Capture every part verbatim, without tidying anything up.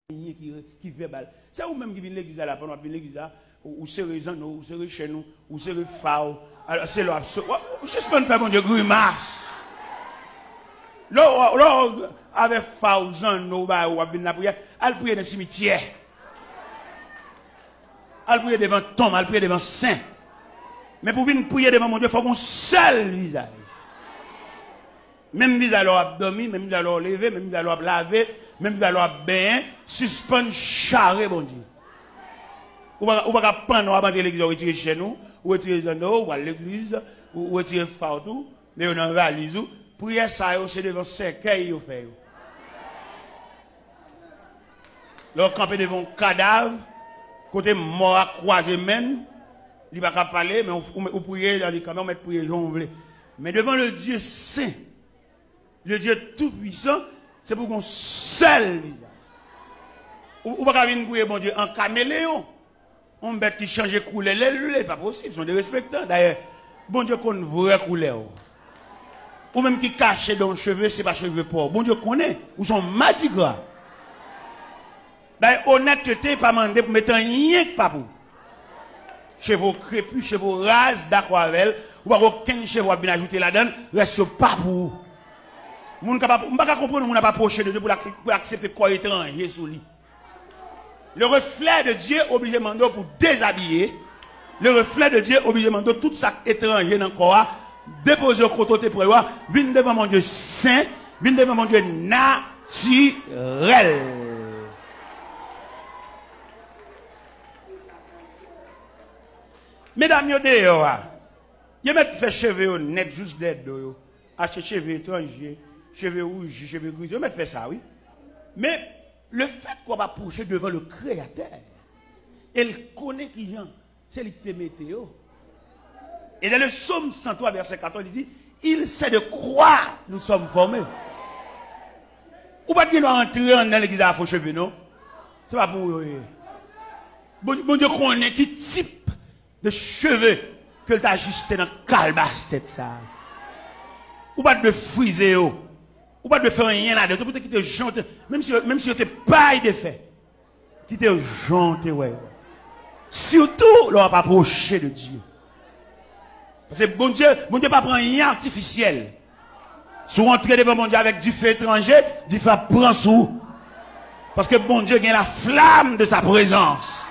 anyen ki, ki vèbal. Se ou menm ki vin legliz la, la, pandan w ap vin legliz la, ou, ou sere zanno w, ou sere chèn ou, ou sere fa w. Alò, se lè w ap so-, w ap, ou sispann fè Bondye grimas. Lè w, lè w avè fa w, zanno w, ba w ap vin lapriyè, al priye nan simityè. Al priye devan tonm, al priye devan sen. Men pou vin priye devan Bondye, fòk yon sèl vizaj. Menm vizaj lè w ap dòmi, menm vizaj lè w leve, menm vizaj lè w ap lave, menm vizaj lè w ap benyen, sispann chare Bondye. Ou pa, ou pa ka pann w ap antre legliz, ou retire chèn ou, ou retire zanno w, ou al legliz, ou, ou retire fa w tou, men yo nan valiz ou. Priyè sa yo, se devan sèkèy yo fè yo. Lè w kanpe devan yon kadav, kote mò a kwaze men l, li pa ka pale, men ou, ou, ou priye, li kanpe, ou mèt priye jan w vle. Men devan le Dieu saint, le Dieu tout puissant, se pou gen yon sèl vizaj. Ou, ou pa ka vin priye Bondye an kameleyon. Yon bèt ki chanje koulè lè l vle, pa posib, se yon derespektan. Dayè, Bondye konn vrè koulè w. Ou menm ki kache dan yon cheve, se pa cheve pa w. Bondye konnen, ou se yon madigra. Dayè, onètete pa mande pou mete anyen k pa pou w. Cheve w krepi, cheve w raz, dakò avè l, ou pa gen okenn cheve w ap vin ajoute ladan l, rès yo pa pou ou. Moun kapab, m pa ka konprann yon moun ap apwoche de Dye pou l ak-, pou l aksepte kò etranje sou li. Le reflet de Dieu oblije mande w pou dezabiye. Le reflet de Dieu oblije mande w tout sa k etranje nan kò a, depoze yo kote w te pran yo a, vin devan Bondye sen, vin devan Bondye natirèl. Medam yo deyò a, yo mèt fè cheve yo nèt jous dèyè do yo. Achte cheve etranje, cheve wouji, cheve grize. Yo mèt fè sa, wi. Men, lefètke w ap apwoche devan le Créateur, e l konnen kijan se li ki te mete yo. Et dans le psaume cent trois, verset quatorze, il dit, il sait de quoi nous sommes formés. Ou pa t gen dwa antre anndan legliz la fo cheve, non. Se pa pou ou yo ye. Bon, Bondye konnen ki tip de cheve ke l t ajiste nan kalbas tèt sa a. Ou pa t dwe frize yo. Ou pa t dwe fè anyen ladan yo. Se pou te kite jan yo te, menm si, menm si yo te pay de fè, kite yo jan yo te wè yo. Sitou lè w ap apwoche de Dye. Paske Bondye, Bondye pa pran anyen atifisyèl. Si w antre devan Bondye avèk dife etranje, dife ap pran sou ou. Paske Bondye gen la flamme de sa présence.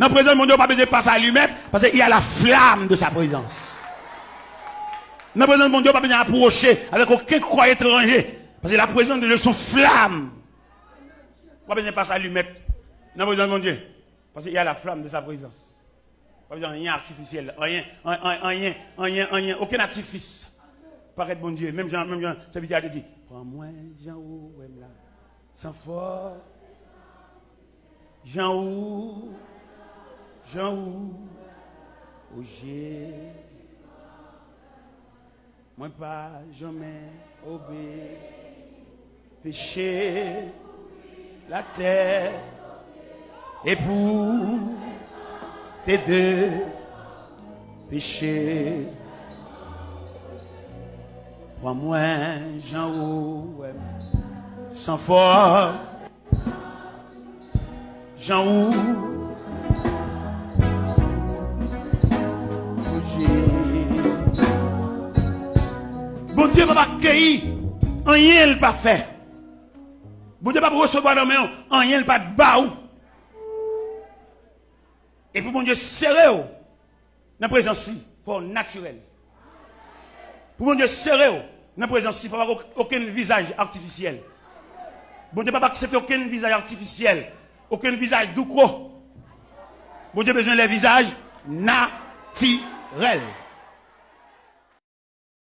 Nan prezans Bondye, ou pa bezwen pase alimèt, paske il y a la flamme de sa présence. Nan prezans Bondye, ou pa bezwen apwoche avèk okenn kò etranje, paske la présence de Dieu se yon flamme. Ou pa bezwen pase alimèt nan prezans Bondye, paske il y a la flamme de sa présence. Pa bezwen anyen atifisyèl, anyen, an-, an-, anyen, anyen, anyen, okenn atifis. Parèt Bondye, menm jan, menm jan sèvitè a te di, pran mwen jan ou wè m la, san fòs, jan ou, jan ou, o Jezi. Mwen pa janmen obeyi peche latè, e pou te de peche. Pran mwen jan ou wè m, san fòs. Jan ou, o Jezi. Bondye p ap akeyi anyen l pa fè. Bondye p ap resevwa nan men w anyen l pa t ba ou. E pou Bondye sere w, nan prezans li, fò w natirèl. Pou Bondye sere w nan prezans li, fò w pa gen okenn vizaj atifisyèl. Bondye p ap aksepte okenn vizaj atifisyèl, okenn vizaj douko. Bondye bezwen lè vizaj natirèl.